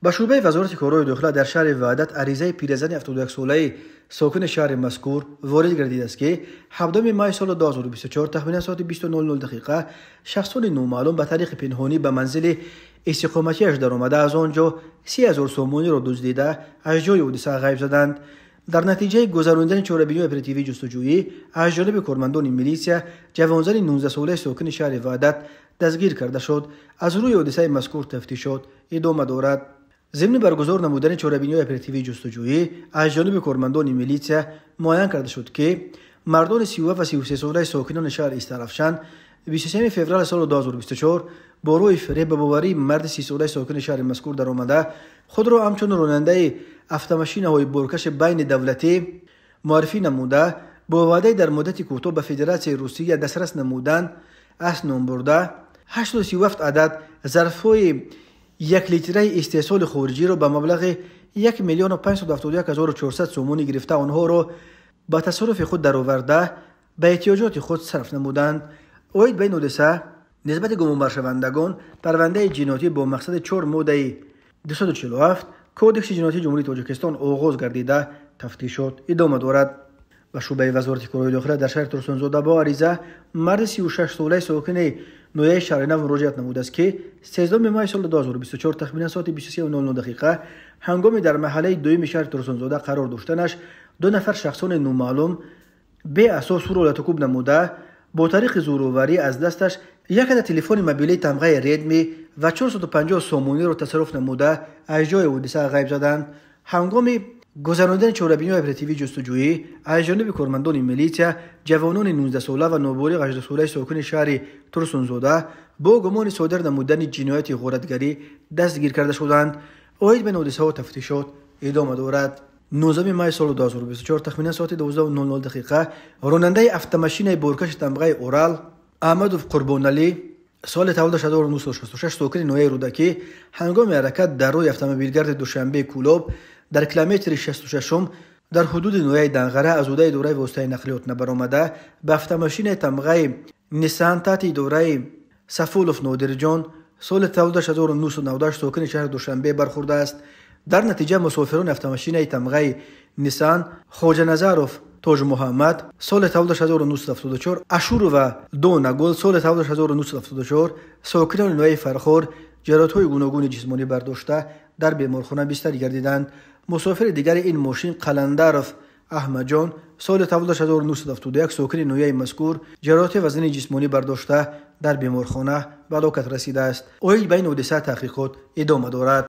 Ба шӯъбаи вазорати корҳои дохила дар шаҳри Ваҳдат аризаи пиразани 71-солаи сокини шаҳри мазкур ворид гардидааст, ки 7 май соли 2024 тахминан соати 20:00 дақиқа шахсони номаълум ба тариқи пинҳонӣ ба манзили истиқоматиаш даромада, аз он ҷо 30 000 сомониро дуздида, аз ҷои ҳодиса ғайб заданд. Дар натиҷаи гузаронидани чорабиниҳои оперативии ҷустуҷӯӣ аз ҷониби кормандони милитсия ҷавонзани 19-солаи сокини шаҳри Ваҳдат дастгир карда шуд. Аз рӯи ҳодисаи мазкур тафтишот идома дорад. Зимни баргузор намудани чорабиниҳои оперативии ҷустуҷӯӣ аз ҷониби кормандони милитсия муайян карда шуд, ки мардони 37 ва 33-солаи сокинони шаҳри Истарафшан 23 феврали соли 2024 бо рӯи фиреб ба боварии марди 30-солаи сокини шаҳри мазкур даромада, худро ҳамчун ронандаи автомашинаҳои боркаши байни давлатӣ муаррифӣ намуда, бо ваъдаи дар муддати кӯтоҳ ба Федератсияи Русия дастрас намудан аз ном бурда, 837 адад зарфҳои 1 литраи истеҳсоли хориҷиро ба маблағи 1 571 400 сомонӣ гирифта, онҳоро ба тасарруфи худ дароварда, ба эҳтиёҷоти худ сарф намуданд. Оид ба ин ҳодиса нисбати гумонбаршавандагон парвандаи ҷиноятӣ бо мақсади чор моддаи 247 Кодекси ҷиноятии Ҷумҳурии Тоҷикистон оғоз гардида, тафтишот идома дорад. Ба шӯъбаи вазорати корҳои дохила дар шаҳри Турсунзода бо ариза марди 36-солаи сокини ноҳияи Шаҳринав муроҷиат намудааст, ки 13 май соли 2024 тахминан соати 23:00 дақиқа ҳангоми дар маҳаллаи дуюми шаҳри Турсунзода қарор доштанаш ду нафар шахсони номаълум беасос ӯро латукӯб намуда, бо тариқи зӯроварӣ аз дасташ як адад телефони мобилии тамғаи Редми ва 450 сомониро тасарруф намуда, аз ҷои ҳодиса ғайб заданд. Ҳангоми гузаронидани чорабиниҳои оперативии ҷустуҷӯӣ аз ҷониби кормандони милитсия ҷавонони 19-сола ва ноболиғ 18-солаи сокини шаҳри Турсунзода бо гумони содир намудани ҷинояти ғоратгарӣ дастгир карда шуданд. Оид ба ин ҳодисаҳо тафтишот идома дорад. 19 май соли 2024 тахминан соати 12:00 дақиқа ронандаи автомашинаи боркаши тамғаи Урал Аҳмадов Қурбоналӣ, соли таваллудаш 1966, сокини ноҳияи Рӯдакӣ, ҳангоми ҳаракат дар роҳи автомобилгарди Душанбе Кӯлоб дар километри 66-ум дар ҳудуди ноҳияи Данғара аз ҳудаи идораи воситаи нақлиёт набаромада, ба автомашинаи тамғаи Нисан таҳти идораи Сафулов Нодирҷон, соли таваллудаш 1998, сокини шаҳри Душанбе бархӯрдааст. Дар натиҷа мусофирони автомашинаи тамғаи Нисан Хоҷаназаров Тоҷмуҳаммад, соли таваллудаш 1974, Ашурова Донагул, соли таваллудаш 1974, сокинони ноҳияи Фархор, ҷароҳатҳои гуногуни ҷисмонӣ бардошта, дар беморхона бистарӣ гардиданд. Мусофири дигари ин мошин Қаландаров Аҳмадҷон, соли таваллудаш 1971, сокини ноҳияи мазкур, ҷароҳати вазнини ҷисмонӣ бардошта, дар беморхона ба ҳалокат расидааст. Оид ба ин ҳодиса таҳқиқот идома дорад.